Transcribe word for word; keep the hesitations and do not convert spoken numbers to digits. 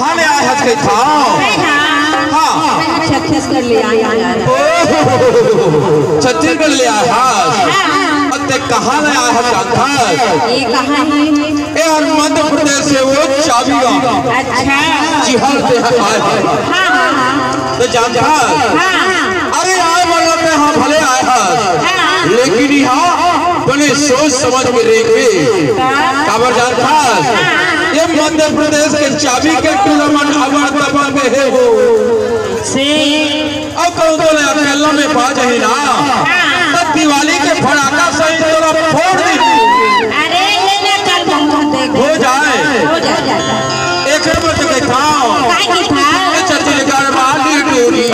कहाँ ले आए हस कहिथंव? हाँ। छत्तीसगढ़ ले आए हस। ओह, छत्तीसगढ़ ले आए हस। हाँ। अउ तें कहाँ ले आए हस जानथस? ये कहाँ है? ए हर मध्य प्रदेश से वो चाबी ला। अच्छा। जिहाँ ले आए हस। हाँ, हाँ, हाँ। तें जानथस? हाँ। अरे आए वाला तें हाँ भले आए हस। हाँ। लेकिन इहाँ बने सोच समझ के रेंगबे। का? काबर जानथस? हाँ। ये मध्य प्रदेश के चाबी के टूरा मन अब्बड़ दबंग हे हो। से? अउ कहूँ तोला अकेल्ला में पा जाही ना, हाँ। त दिवाली के फटाका सहित तोला फोड़ दिही। अरे, ये ना कर, बहुत देख। हो जाए। हो जाए। एकर बर तो कहिथंव। काय कहिथंव? ए छत्तीसगढ़ वाली टूरी।